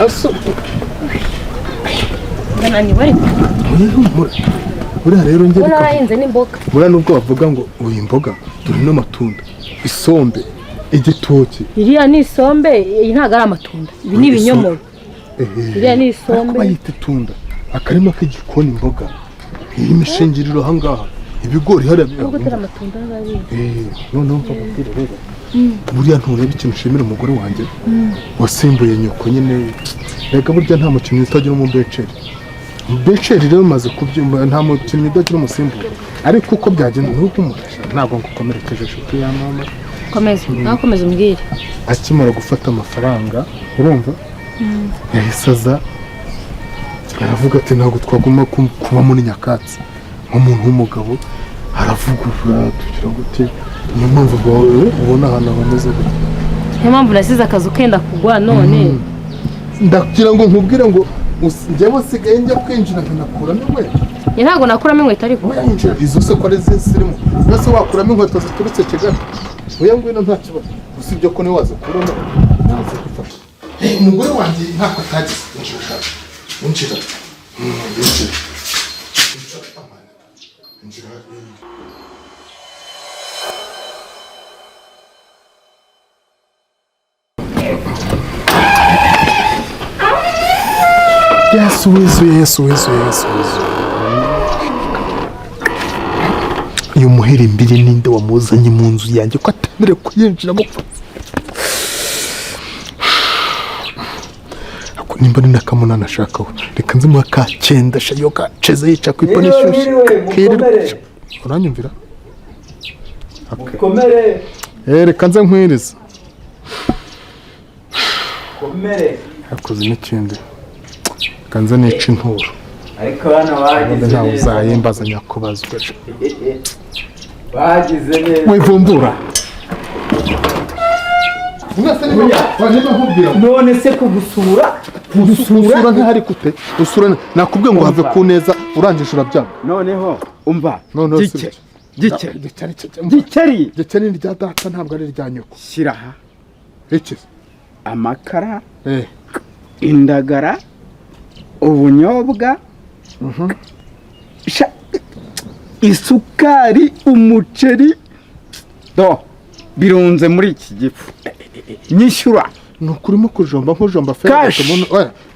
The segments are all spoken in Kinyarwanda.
Aso. Ndananiwe ariko. Humura. Buriya rero njye Ubona warahinze n'imboga. Buriya nubwo bavuga ngo uyu imboga, dore n'amatunda, isombe, igitoki. Iriya ni isombe, iyi ntabwo ari amatunda, ibi ni ibinyomoro. Iriya ni isombe. Ariko bayita itunda. Akarima k'igikoni, imboga, iyi mishingiriro aha ngaha, ibigori hariya. Nubwo atari amatunda n'abizi. Noneho mva nkubwire rero, buriya ntureba ikintu ushimira umugore wanjye wasimbuye nyoko nyine. Rega burya nta mukinnyi utagira umubeceri. Beceri rero maze kubyumva, nta mukinnyi udagira umusimbura, ariko uko byagenda ntuhumure, ntabwo ngukomerekeje, inshuti ya mama. Komeza nawe, komeza umbwire. Akimara gufata amafaranga, urumva, yahise aza aravuga ati: "Ntabwo twagomba kuba muri nyakatsi." Nk'umuntu w'umugabo aravugurura, tugira gute. Niyo mpamvu ubona ahantu hameze gutya. Niyo mpamvu nasize akazu kenda kugwa none. Ndagira ngo nkubwire ngo njyewe nsigaye njya kwinjira nkanakuramo inkweto. Njye ntabwo nakuramo inkweto ariko. Winjira izo se ko ari zirimo mbese? Wakuramo inkweto ziturutse Kigali? Oya, ngwino, nta kibazo, usibye ko niwe wazikuramo nazigufasha. Umugore wanjye ntako atagize. Injira ushaka, injira. Injira. Injira, amana. Injira. Yesu Yesu Yesu Yesu Yesu Yesu! Uyu muhirimbiri ninde wamuzanye mu nzu yanjye ko atemerewe kuyinjiramo? Ako nimba ari n'akamunani ashakaho, reka nze muha ka cyenda shayo kaceze yica ku ipanu Mwiriwe, ishyushye. mwiriwe, Kirirwa. mukomere. Uranyumvira? Okay. Komere. Reka nze nkwirize. Komere. Hakoze n'ikindi, reka nze nica inturo. Ariko hano Ubundi bagize ntawe neza. uzayimbaza nyakubazwa. Bagize neza. Wivumbura. Mwese niba nkubwira ngo None se kugusura usura ntihari gute? Usura nakubwiye ngo have ku neza, urangije urabyanga. Noneho umva. Noneho Gike. si Gike. Gikeri. Gikeri. Gikeri ni irya data, ntabwo ari irya nyoko. Shyira aha. Iki? Amakara, indagara, ubunyobwa, isukari, umuceri, do birunze muri iki gifu. Nyishyura. Ni ukurimo kujomba nk'ujomba feri. Cash.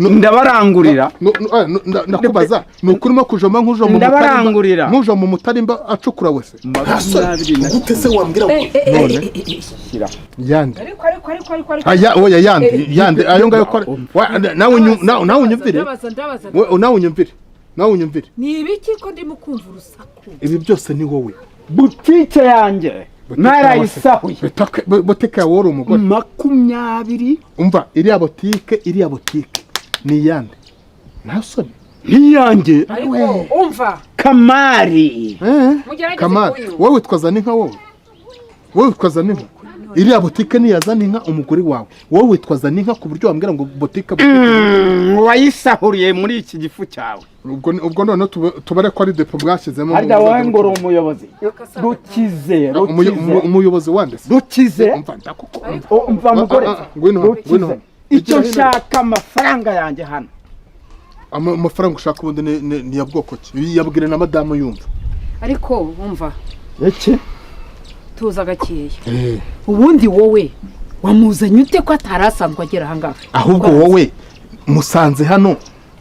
Ndabarangurira. Ndakubaza, ni ukurimo kujomba nk'ujomba Ndabarangurira. Nk'ujomba umutarimba acukura wese. 21. Gute se wambwira ngo none Shyira. Yandi? Ariko ariko ariko ariko ariko. Aya, oya, yandi yandi ayo ngayo ko nawe unyumvire. Ndabaza, ndabaza. Nawe unyumvire, nawe unyumvire. Ni ibiki ko ndimo kumva urusaku? Ibi byose ni wowe. Butike yanjye mwarayisahuye. Botike yawe, wari umugore. 20. Umva, iriya botike, iriya botike ni iyande? Nta soni? Ntiyanjye. Ariko umva. Kamari. Mugerageze Kamari. kunywa. Wowe witwa Zaninka, wowe witwa Zaninka. Iriya botike ni Zaninka, umugore wawe. Wowe witwa Zaninka ku buryo wambwira ngo botike, botike? Wayisahuriye muri iki gifu cyawe. Ubwo noneho tubare ko ari depo bwashyizemo. Harya wowe ngo uri umuyobozi? Rukize. Rukize. Umuyobozi wande se? Rukize. Umva, ndakuko Umva mugore. Ah, ah, ngwino hano, ngwino Rukize. hano. Icyo Igira hino. nshaka, amafaranga yanjye hano. Amafaranga ushaka ubundi ni ya bwoko ki? Yabwire na madamu yumva. Ariko umva. Iki? Tuza gakeya. Ubundi wowe wamuzanye ute ko atari asanzwe agera ahangaha? Ahubwo wowe musanze hano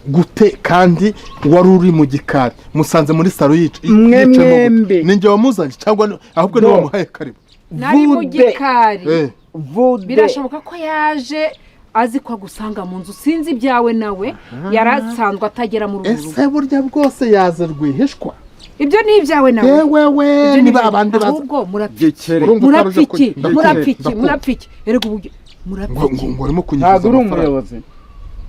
gute kandi wari uri mu gikari? Musanze muri salo yica Mwe yicayemo gute? mwembi. Ni njye wamuzanye cyangwa ahubwo niwe No. wamuhaye karibu? Nari mu Vude. gikari. Vude. Birashoboka ko yaje azi ko agusanga mu nzu. Sinzi ibyawe nawe, yari asanzwe atagera muri uru rugo. Ese burya bwose yaza rwihishwa? Ibyo ni ibyawe nawe. Yewe we. Ibyo ni Ni ibyawe. ba bandi baza. Ahubwo murapfa. Gikeri. Urumva utaruje Murapfa iki? ndakumva, Murapfa iki? ndakumva. Murapfa iki? Erega uburyo murapfa Ngo iki? ngo arimo kunyishyuza Ntabwo uri amafaranga. umuyobozi,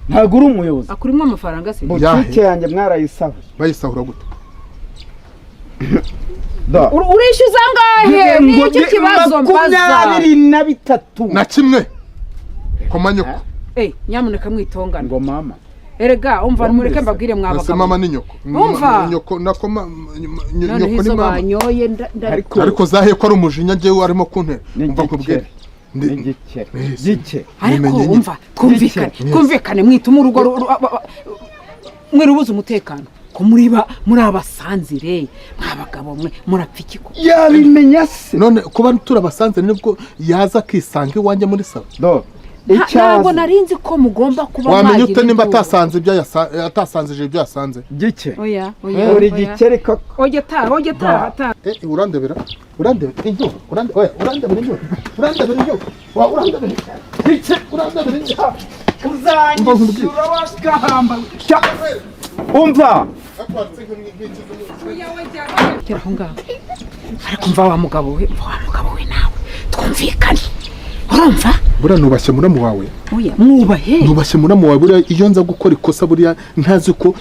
ntabwo uri umuyobozi. Akurimo amafaranga se? Butike yanjye mwarayisahuye. Bayisahura gute? Do. Urishyuza angahe? Ni icyo kibazo mbaza. 23. Na kimwe komanyoko. Eh, nyamuneka mwitongana. Ngo mama. Erega umva, mureke mbabwire Ese mwabagabo. mama ni nyoko? Umva. Nyoko nako Noneho nyoko ni izo mama. banyoye Ariko Ariko zahe ko ari umujinya njyewe arimo kuntera. Ni Umva nkubwire. igikeri. Igikeri gike. Ariko Nimenye nyine. umva, twumvikane, twumvikane, mwituma urugo mwirubuza umutekano, ko muri ba muri abasanzire, mwabagabo mwe, murapfa iki ko? Yabimenya se? None kuba turabasanze nibwo yaza akisanga iwanjye muri salo? Do. Ntabwo Icyazi nari nzi ko mugomba kuba Wamenya mwagira ute nimba induru. atasanze ibyo atasanzije ibyo yasanze? Gike. Oya, oya, Uri oya. gikeri koko. Oya, taha, oya, taha, taha. Eh, urandebera, urandebera inyo, urande, oya, urandebera inyo, urandebera inyo, wa, urandebera, Gike. urandebera inyo. Uzanyishyura wakahamba. Umva. Gera aho ngaho. Ariko mva wa mugabo we, mva wa mugabo we, nawe twumvikane, urumva? Buriya nubashye muramu wawe. Oya, mwubahe. Nubashye muramu wawe. Buriya iyo nza gukora ikosa, buriya ntazi ko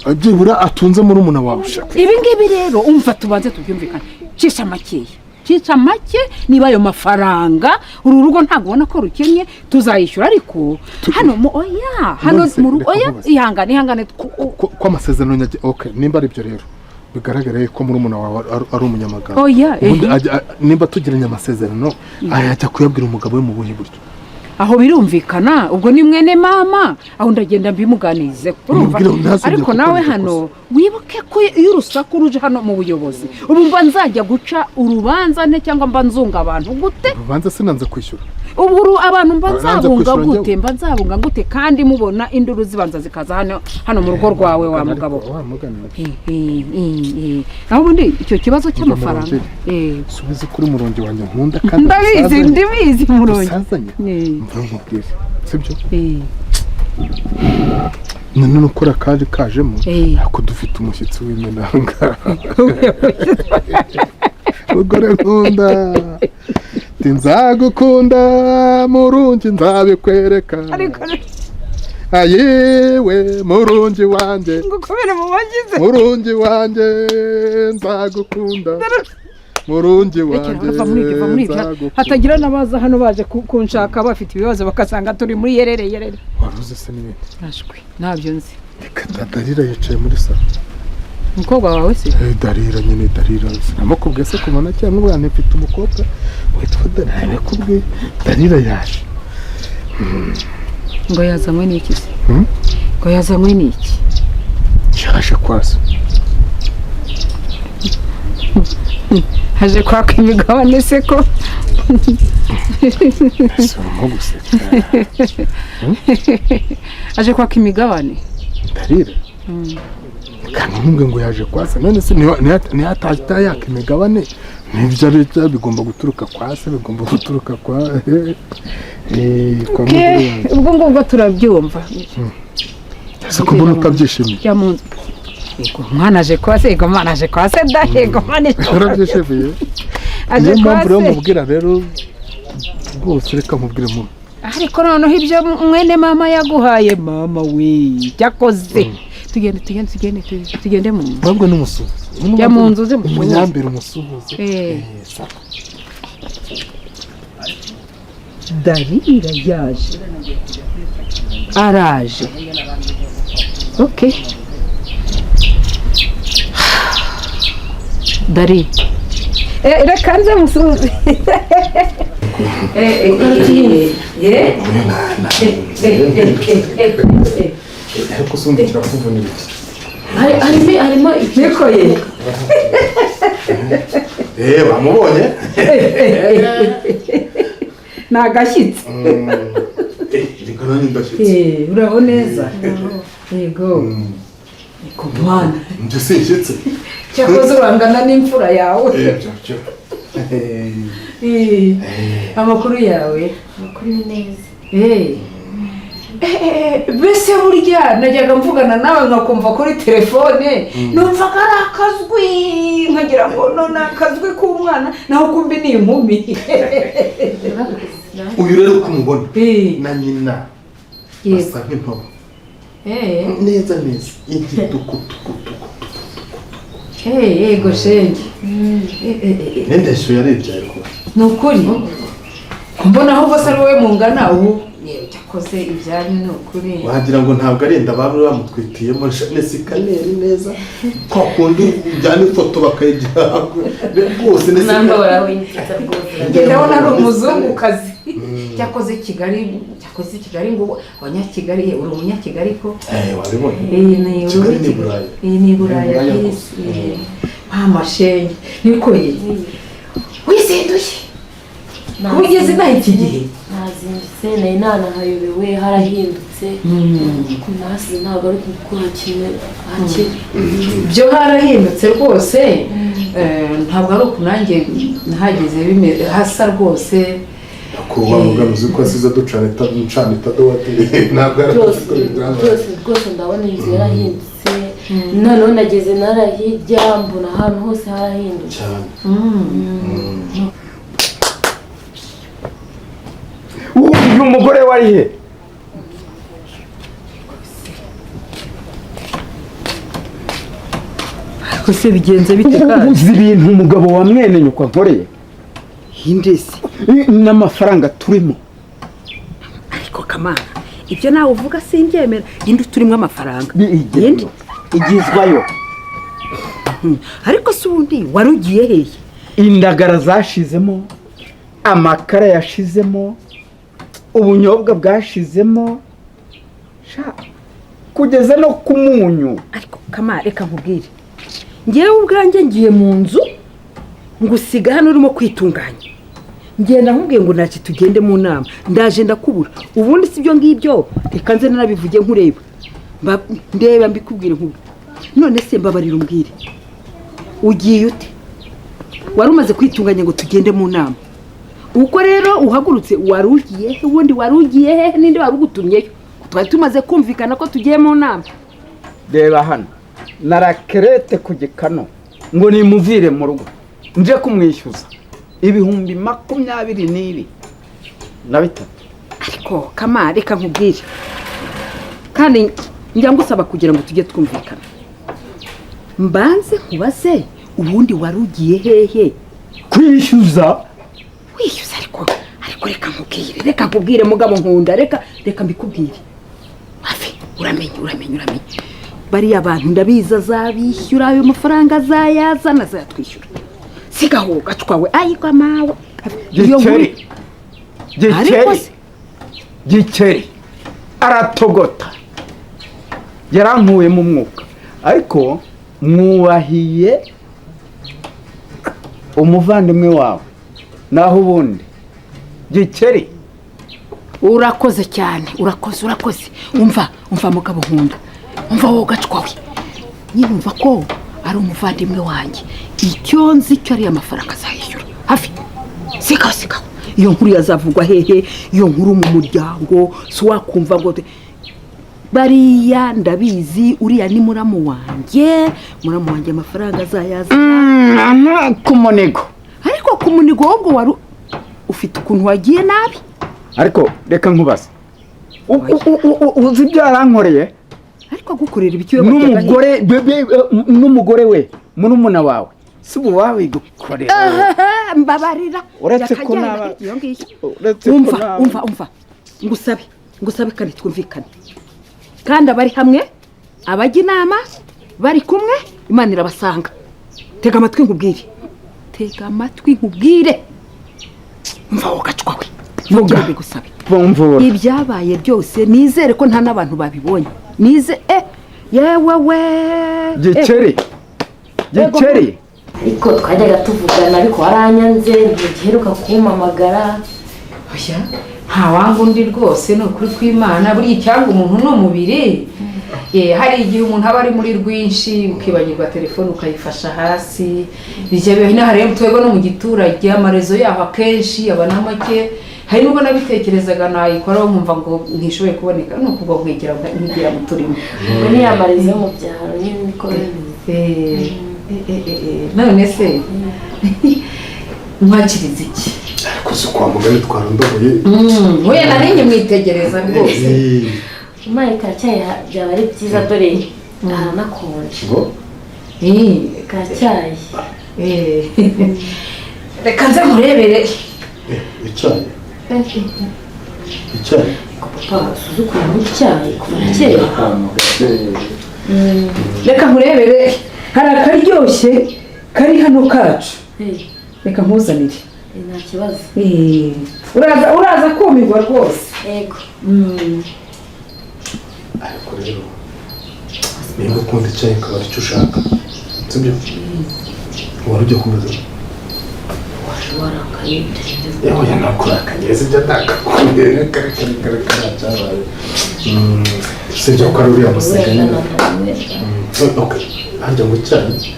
byibura atunze murumuna wawe. Ibi ngibi rero, umva, tubanze tubyumvikane. Cisha makeya, cisha make. Niba ayo mafaranga, uru rugo ntabwo ubona ko rukennye? Tuzayishyura, ariko hano mu, oya, hano None se, mu rugo, reka oya. nkubaze. Ihangane, ihangane. Ko amasezerano nyage, okay, nimba ari ibyo rero, bigaragara ko murumuna wawe ari umunyamagambo. Oya, Ubundi ehe. nimba tugiranye amasezerano, ayajya kuyabwira umugabo we mu buhe buryo? Aho birumvikana, ubwo ni mwene mama, aho ndagenda mbimuganize, urumva? Umubwire ntazongere Ariko gukora nawe iryo hano wibuke ko iyo urusaku ruje hano mu buyobozi, ubu mba nzajya guca urubanza nte, cyangwa mba nzunga abantu gute? Urubanza sinanze kwishyura. Ubu abantu mba Nanze nzabunga kwishyura gute? njyewe. Mba nzabunga gute kandi mubona induru zibanza zikaza hano mu rugo rwawe, wa mugabo we? Wa mugani. Eh. Naho ubundi icyo kibazo cy'amafaranga, Subize kuri murongi wanjye nkunda kandi ndabizi. dusazanye. Ndibizi, murongi. Dusazanye. Mva nkubwire, sibyo? Eh. None nukora kaje kajemo. Ariko dufite umushyitsi w'imenanga, mugore nkunda. Ati nzagukunda murungi, nzabikwereka. Ariko Ayewe murungi wanjye. Ngo kubera mu bagize. Murungi wanjye, nzagukunda murungi Rekera, wanjye. va muri ibyo, va muri ibyo. Nzagukunda. Hatagira n'abaza hano baje kunshaka bafite ibibazo, bakasanga turi muri yerere yerere. Waruzi se n'ibindi? Ashwi, ntabyo nzi. Reka da, Darira yicaye muri salo. Umukobwa wawe se? Eh, Darira nyine, Darira sinamukubwiye se kuva na kera n'ubwana mfite umukobwa witwa Darira? Nakubwiye, Darira yaje. Ngo yazanywe n'iki se? Hmm? Ngo yazanywe n'iki? Yaje kwasa. Haje kwaka imigabane se ko? Ese urimo guseka? Aje kwaka imigabane. Darira kandi ntumbwe ngo yaje kwasa. None se niyo atahita yaka imigabane, nibyo ari byo bigomba guturuka kwa se, bigomba guturuka kwa mugore wanjye. Ubwo ngubwo turabyumva. Ese ko mbona utabyishimiye? Jya mu nzu. Yego, umwana aje kwa se, yego mwana aje kwa se da, yego mwana. Urabyishimiye? Aje Niyo kwa mpamvu rero se. mubwira rero rwose, reka mubwire mu Ariko noneho ibyo mwene mama yaguhaye, mama we, cyakoze tugende, tugende, tugende, tugende mu nzu. Mwebwe n'umusuhuze. Jya mu nzu uze musuhuze. Umunyambere umusuhuze. Sawa. Darira yaje, araje, okay. Dari, reka nze musuhuze. Ariko se undi kirakuvunira iki? Harimo Niko ye. Eh, bamubonye. Ni agashyitsi. Reka nanjye ndashyitse. Uraho neza? Yego, yego mwana. Njye sinshyitse. Cyakoze urangana n'imfura yawe. Byo byo. Amakuru yawe? Amakuru ni neza. Mbese burya najyaga mvugana nawe nkakumva kuri telefone, numvaga ari akazwi, nkagira ngo none akazwi k'umwana, naho kumbi ni inkumi. Uyu rero uko umubona na nyina basa nk'intobo. Neza neza igitukutukutuku. Yego shenge. N'indeshyo yarebye rwose. Ni ukuri mbona ahubwo se ari wowe mungana ubu. Yewe, cyakora Cyakoze ibyari ni ukuri. Wagira ngo ntabwo ari inda baba bamutwitiyemo, ni sikaneri neza kwa kundi ujyana ifoto bakayigira rwose ni Namba sikaneri. barawinjiza rwose. Ndabona ari umuzungukazi. Cyakoze Kigali, cyakoze Kigali, ngo abanyakigali, uri umunyakigali ko? Eh, wabibonye. Iyi ni Kigali ni Burayi. Iyi ni Buraya. Ni Buraya Kw'isi. gusa. Mama shenge, niko ye wizinduye kuba ugeze inaha iki gihe? Nazindutse, nari nanahayobewe, harahindutse. Nahasize ntabwo ari uko hakiri hakiri. Byo harahindutse rwose. Ntabwo ari uku nanjye nahageze hasa rwose. Kuba mugabo uzi ko asize ducana ncana itadowa, ntabwo ari Byose uko bigaragara. byose rwose, ndabona inzu yarahindutse. Noneho nageze nara hirya, mbona ahantu hose harahindutse. Cyane. Uyu mugore wari he? Ese bigenze bite kandi? Uzi ibintu umugabo wa mwene nyoko ankoreye? Hindese? N'amafaranga turimo. Ariko Kamana, ibyo nawe uvuga simbyemera. Indi turimo amafaranga? Indi? Igizwayo. Ariko se ubundi wari ugiye hehe? Indagara zashizemo, amakara yashizemo, ubunyobwa bwashizemo, sha, kugeza no ku munyu. Ariko Kama, reka nkubwire, ngewe ubwanjye ngiye mu nzu ngusiga hano urimo kwitunganya, ngenda nkubwiye ngo ntacyo, tugende mu nama, ndaje ndakubura. Ubundi si ibyo ngibyo, reka nze nanabivuge nkureba. Ndeba mbikubwire nkubwire. None se mbabarira umbwire, ugiye ute? Wari umaze kwitunganya ngo tugende mu nama, uko rero uhagurutse wari ugiye he? Ubundi wari ugiye hehe? Ninde wari ugutumyeyo? Twari tumaze kumvikana ko tugiye mu nama. Reba hano, na rakerete ku gikano ngo nimuvire mu rugo nje kumwishyuza 22,000. Ariko Kama, reka nkubwire, kandi njya ngusaba kugira ngo tujye twumvikana, mbanze nkubaze, ubundi wari ugiye hehe? Kwishyuza. Wishyuza? Ariko reka nkubwire mugabo nkunda, reka mbikubwire hafi. Uramenye, uramenye, uramenye, bariya bantu ndabizi, azabishyura ayo mafaranga, azayazana, azayatwishyura. Sigaho gacwawe, ayigwa mawe. Iyo nkuru Gikeri, ariko Gikeri, se Gikeri aratogota, yarankuye mu mwuka, ariko mwubahiye umuvandimwe wawe, naho ubundi Gikeri. Urakoze cyane, urakoze, urakoze. Umva, umva mugabo nkunda, umva wowe gacwawe nyine, umva ko ari umuvandimwe wanjye. Icyo nzi cyo, ariya mafaranga azayishyura. Hafi, sigaho, sigaho. Iyo nkuru yazavugwa hehe? Iyo nkuru mu muryango si wakumva ngo bariya ndabizi, uriya ni muramu wanjye, muramu wanjye amafaranga azayazana. Ku munigo. Ariko ku munigo wowe wari ufite ukuntu wagiye nabi. Ariko reka nkubaze, uzi ibyo yarankoreye? Ariko agukorera ibiki we? N'umugore n'umugore we, murumuna wawe, si ubu wabigukorera? Mbabarira. Uretse ko Yakajyana iyo ngiyo. Uretse ko Umva, naba umva, umva ngusabe, ngusabe kandi twumvikane, kandi abari hamwe abajya inama, bari kumwe Imana irabasanga. Tega amatwi nkubwire, tega amatwi nkubwire. Umva wowe gacwawe. Vuga. Bigusabe. Bumvura. Ibyabaye byose nizere ko nta n'abantu babibonye, nize yewe we. Gikeri, Gikeri. Ariko twajyaga tuvugana, ariko waranyanze, ntigiheruka kumpamagara. Oya, nta wanga undi rwose, ni ukuri kw'Imana. Buriya icyanga umuntu ni umubiri. Hari igihe umuntu aba ari muri rwinshi ukibagirwa telefone ukayifasha hasi, bijya biba. Inaha rero twebwe no mu giturage amarezo yaho akenshi aba na make. Hari nubwo nabitekerezaga nayikoraho nkumva ngo ntishoboye kuboneka, ni ukuva nkigira mu turimo. Ubwo ni ya marezo yo mu byaro nyine, niko bimeze. None se mwakiriza iki? Ariko si kwa mugani twarondoboye. We nari nyimwitegereza rwose. Imana karacyayi byaba ari byiza, dore haranakonje. Ngo? Karacyayi. Reka nze nkurebere. Icyayi, icyayi. Papa, usuzukura muri icyayi kuva na kera. Reka nkurebere, hari akaryoshye kari hano kacu. Reka nkuzanire. Nta kibazo. Uraza kumirwa rwose. Yego. Ariko rero niba ukunda icyayi ukaba aricyo ushaka, sibyo? Wari ugiye kumeza Waje warakaye. Yewe, nakurakaye sibyo? Ndakakubwira kare kare kare kare cyabaye. Sibyo ko ari uriya musiga nyine. Okay, harya ngo icyayi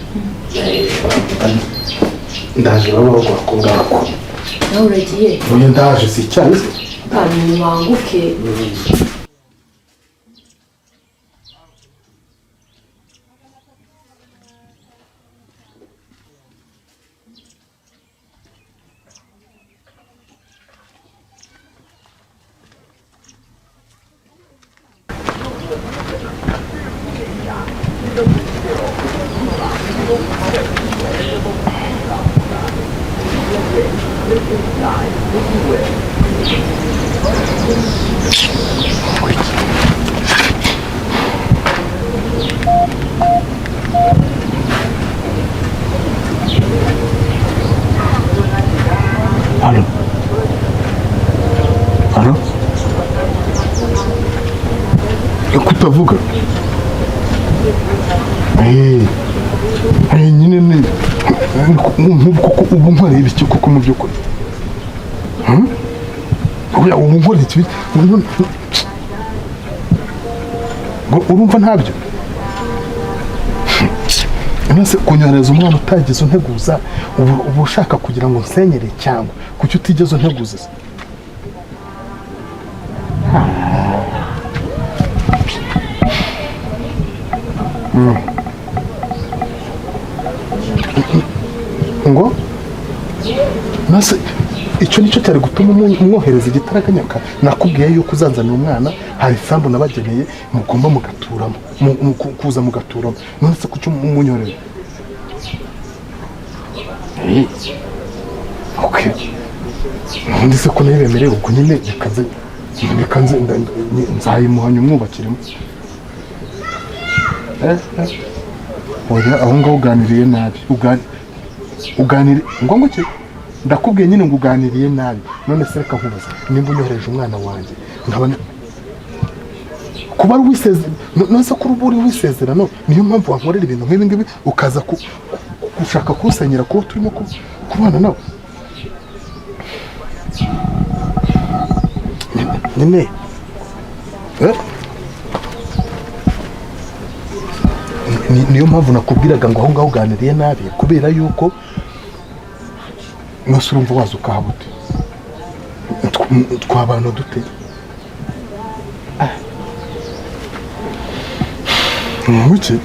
ndaje, baba baguha ko ngako. Nawe uragiye? Oya, ndaje, si icyayi se? Mubanguke. Alo. Alo. Kutavuga. Nyine ni nk'ubu ubu nkoreye ibiki koko mu by'ukuri? Oya, ubu nkoreye iki? Urumva ntabyo? Nase kunyohereza umwana utagize unteguza, ubu ushaka kugira ngo nsenyere cyangwa kuki utigeze unteguza se? Ngo nase icyo nicyo cyari gutuma umwohereza igitaraganyaka. Nakubwiye yuko uzanzanira umwana, hari isambu nabageneye mugomba mugaturamo, kuza mugaturamo. None se kuki umunyorera? Okay, ubundi se ko nayo ubwo nyine reka nze nzayimuhanya umwubakiremo. Oya, aho ngaho uganiriye nabi. Uganiriye ngo ngo ki? Ndakubwiye nyine ngo uganiriye nabi. None se reka nkubaze, nimba unyohereje umwana wanjye nkaba kuba ari wisezerano, none se ko uri wisezerano, niyo mpamvu wankorera ibintu nk'ibi ngibi ukaza gushaka kusenyera kuko turimo kubana nawe nyine. Niyo mpamvu nakubwiraga ngo aho ngaho uganiriye nabi, kubera yuko nose urumva waza ukahaba ute? Twabana dute? Nkuki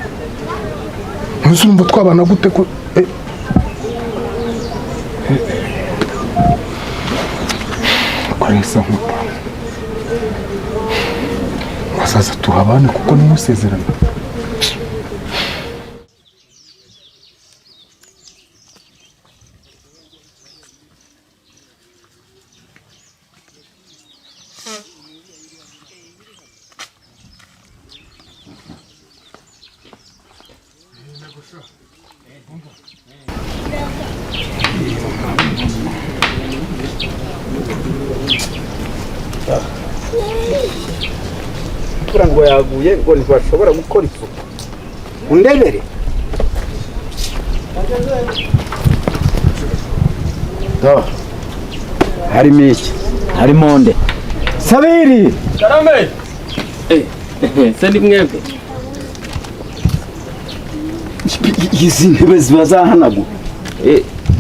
nose urumva twabana gute ko kwahise nkupa wazaza tuhabane kuko ni musezerano. Imvura ngo yaguye ngo ntibashobora gukora isuku. Undebere. Harimo iki? Harimo nde? Sabiri! Karame! Se ni mwebwe? Izi ntebe ziba zahanaguwe.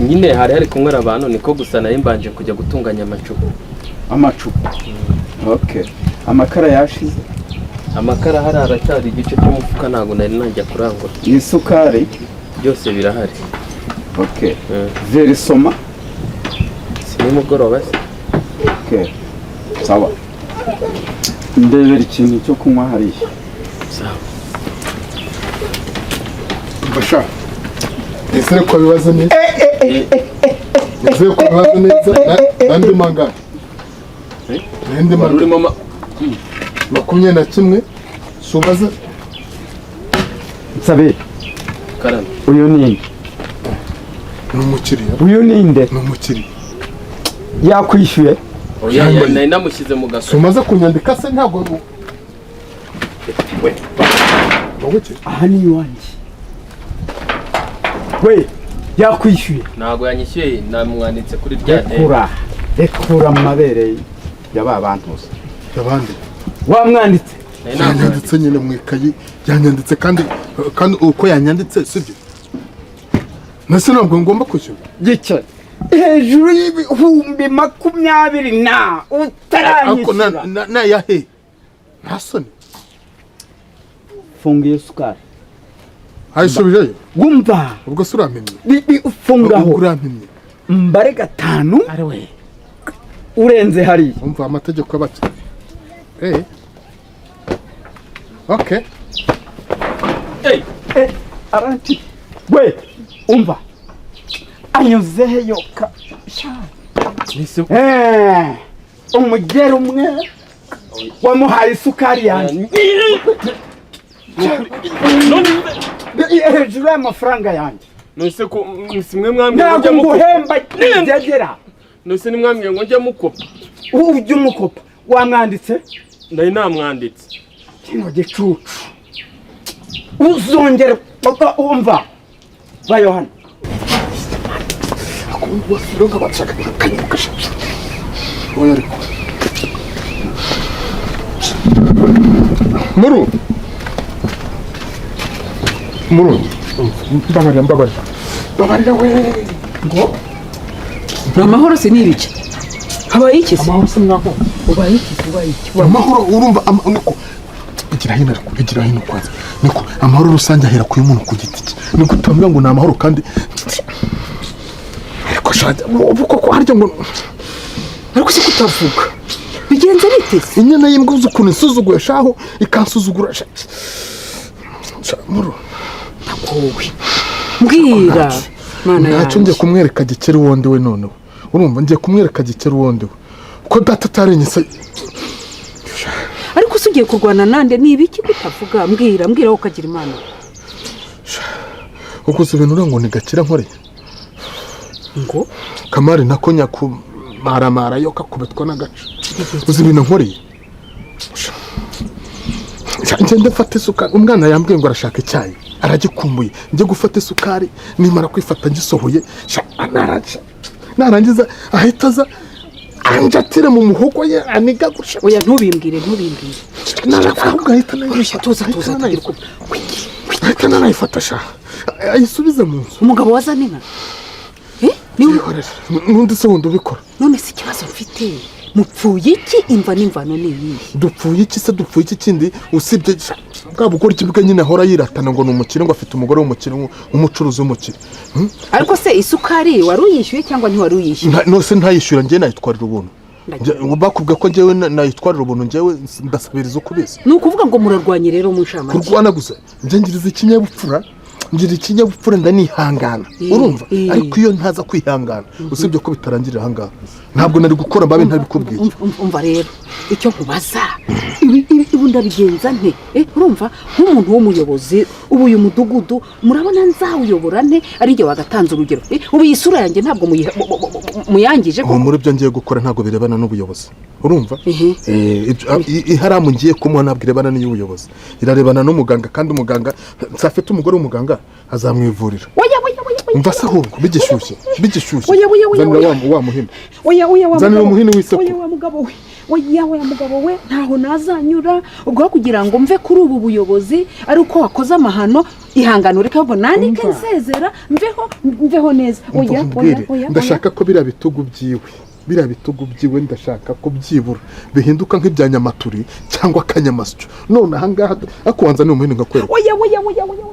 Nyine hari kunywera abantu, niko gusa nari mbanje kujya gutunganya amacupa. Amacupa. Okay. Amakara yashize. Amakara hari aracyari igice cy'umufuka, ntago nari najya kurangura. Isukari byose birahari. Okay. Verisoma si nimugoroba se? Okay. Sawa. Ndebera ikintu cyo kunywa hariya. Sawa. Basha. Ese ko bibaza neza? Ese ko bibaza neza? Nandi manga. Nandi manga. Urimo 21 subaze. Nsabe. Karame. Uyu ninde? Ni umukiriya. Uyu ninde? Ni umukiriya. Yakwishyuye? Oya, nari namushyize mu gaso. Sumaze kunyandika se ntabwo We. Wowe ki? Aha ni iwanjye. We, yakwishyuye? Ntabwo yanyishyuye, namwanditse kuri rya deni. Rekura, rekura amabere ya ba bantuza. Abandi. Wamwanditse? Nari namwanditse. Yanyanditse nyine mu ikayi, yanyanditse kandi uko yanyanditse sibyo. Nase ntabwo ngomba kwishyura. Gica hejuru y'20,000 na Ariko utaranyishyura. Na yahe? Nta soni. Funga iyo sukari. Ayisubijeyo. Wumva. Ubwo se urampimye? Fungaho. Ubwo urampimye. Mbare 5. Urenze hariya. Umva amategeko y'abakiriya. Okay. Hey. Aranti. We, umva. Anyuzeyo ka. Umugera umwe wamuhaye isukari yanjye. Hejuru y'amafaranga yanjye. Nose ko simwe mwambwiye ngo Ntabwo njye mukopa. nguhemba ngegera. Nose nimwambwiye ngo njye mukopa. Ujye umukopa. Wamwanditse? Nari namwanditse. Kino gicucu. Uzongera umva. Ba Yohana. Muru. Muru. Mbabarira, mbabarira. Mbabarira we. Ngo? Amahoro se ni ibiki? Habaye iki se? Amahoro se mwaho. Ubaye iki se? Ubaye iki? Amahoro urumva niko. Igira hino ariko, igira hino kwanza. Niko amahoro rusange ahera ku muntu ku giti cye. Niko utambwira ngo ni amahoro kandi ariko shaje ubu koko harya ngo ariko se kutavuga. Bigenze bite se? Inyana y'imbwa uzi ukuntu insuzuguye shaho ikansuzugura. Muru. Takowe. Mbwira. Mana yanjye. Ntacyo ngiye kumwereka Gikeri wundi we noneho. Urumva ngiye kumwereka Gikeri wundi we. Ko data atarenyese. Ariko se ugiye kurwana nande ni ibiki kutavuga? Mbwira, mbwira wowe ukagira Imana. Uko se ibintu urango ni Gakira nkoreye. Ngo Kamari nako nyakumaramara yo kakubetwa n'agace. Uzi ibintu nkoreye. Ngende mfate isukari, umwana yambwiye ngo arashaka icyayi, aragikumbuye. Njye gufata isukari, nimara kwifata ngisohoye, narangiza ahita aza anjatire mu muhogo ye aniga gusha. Oya ntubimbwire, ntubimbwire. Ahubwo ahita Tuza, tuza, ahita nanayifata sha. Ayisubize mu nzu. Umugabo wazana inka? N'undi se wundi ubikora. None se ikibazo mfite mupfuye iki? Imva n'imvano ni iyihe? Dupfuye iki se? Dupfuye iki kindi usibye bwa bugoryi bwe nyine ahora yiratana ngo ni umukire, ngo afite umugore w'umukire, umucuruzi w'umukire. Ariko se isukari wari uyishyuye cyangwa ntiwari uyishyuye? Nose ntayishyura, njye nayitwarira ubuntu. Bakubwiye ko njyewe nayitwarira ubuntu, njyewe ndasabiriza uko ubizi. Ni ukuvuga ngo murarwanye rero mu nshamake. Kurwana gusa njye ngiriza ikinyabupfura, ngira ikinyabupfura ndanihangana, urumva? Ariko iyo ntaza kwihangana, usibye ko bitarangirira aha ngaha, ntabwo nari gukora mbabe ntabikubwiye. Umva rero icyo nkubaza, ibi ndabigenza nte? Urumva nk'umuntu w'umuyobozi ubu uyu mudugudu murabona nzawuyobora nte? Ari njye wagatanze urugero. Ubu iyi sura yanjye ntabwo muyangije koko. Muri byo ngiye gukora ntabwo birebana n'ubuyobozi, urumva? Iharamu ngiye kumuha ntabwo irebana n'iy'ubuyobozi, irarebana n'umuganga, kandi umuganga nsafite umugore w'umuganga azamwivurira. Umva se ahubwo bigishyushye, bigishyushye. Zanira wa muhini. Zanira umuhini w'isekuru. Oya wa mugabo we, oya wa mugabo we, ntaho nazanyura ubwo kugira ngo mve kuri ubu buyobozi ari uko wakoze amahano. Ihangano reka ahubwo nandike nsezera, mveho, mveho neza. Oya, oya, oya, ndashaka ko biriya bitugu byiwe, biriya bitugu byiwe ndashaka ko byibura bihinduka nk'ibya nyamaturi cyangwa akanyamasyo. None aha ngaha akubanza ni umuhini ngakwereka. Oya, oya, oya, oya,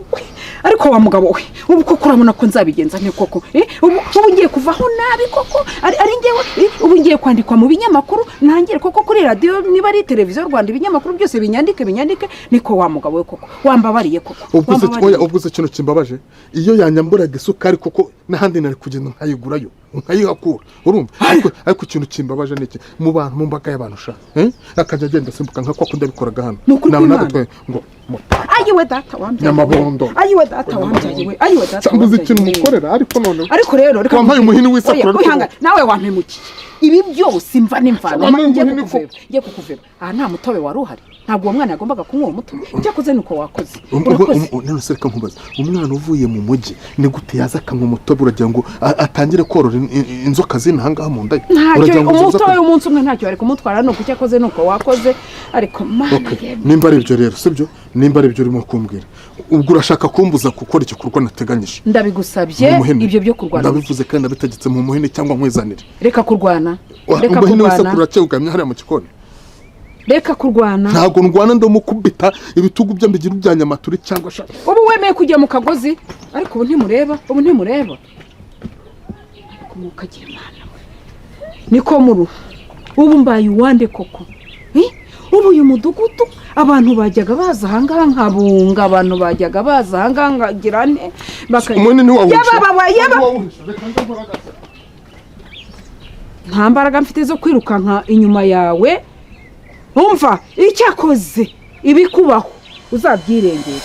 Ariko wa mugabo we, ubu koko urabona ko nzabigenza nte koko? Ubu ngiye kuvaho nabi koko, ari njyewe, ubu ngiye kwandikwa mu binyamakuru, ntangire koko kuri radiyo, niba ari Televiziyo Rwanda, ibinyamakuru byose binyandike, binyandike. Niko wa mugabo we koko, wambabariye koko? Ubwo se Wambabariye. oya, ubwo se ikintu kimbabaje, iyo yanyamburaga isukari koko, n'ahandi nari kugenda nkayigurayo, nkayihakura, urumva? Ariko ikintu kimbabaje ni iki: mu bantu, mu mbaga y'abantu sha, eh? Akajya agenda asimbuka nka kwa kundi yabikoraga hano. Ni ukuri Naba kw'Imana. nagatwaye ngo Ayiwe data wambyaye we. Nyamabondo. Ayiwe data wambyaye we, ayiwe data Mbuze ikintu wambyaye we. mukorera, ariko noneho Ariko rero reka Wampaye umuhini w'isakura, Oya, ariko wihangane, nawe wampemukiye. Ibi byose imva n'imvano. Wampaye Ngiye umuhini. kukuveba, ngiye kukuveba. Aha nta mutobe wari uhari, ntabwo uwo mwana yagombaga kunywa uwo mutobe. Icyakoze ni uko wakoze, urakoze. None se reka nkubaze, umwana uvuye mu mujyi ni gute yaza akanywa umutobe? Uragira ngo atangire korora inzoka zino ahangaha mu nda ye? Ntacyo. Uragira ngo izo Umutobe nzoka- w'umunsi umwe ntacyo bari kumutwara, ni uko icyakoze ni uko wakoze, ariko Mana Okay. yemwe. Nimba ari ibyo rero, sibyo? Nimba ari ibyo urimo kumbwira, ubwo urashaka kumbuza gukora igikorwa nateganyije. Ndabigusabye. Mu muhini. Ibyo byo kurwana. Ndabivuze kandi ndabitegetse, mu muhini cyangwa nkwizanire. Reka kurwana, reka Umuhini kurwana. w'isekuru uracyewugamye hariya mu gikoni. Reka kurwana. Ntabwo ndwana, ndamukubita ibitugu bye mbigira ibya nyamaturi cyangwa sha. Ubu wemeye kujya mu kagozi, ariko ubu ntimureba, ubu ntimureba. Ariko mukagira Imana we, niko muru ubu mbaye uwande koko? Eh? Ubu uyu mudugudu abantu bajyaga baza ahangaha nkabunga, abantu bajyaga baza ahangaha nkagira nte Umuhini ntiwawuhisha. Yaba yaba. Ntiwawuhisha. Reka nze nkore agashya. Nta mbaraga mfite zo kwirukanka inyuma yawe. Umva, icyakoze ibikubaho uzabyirengera.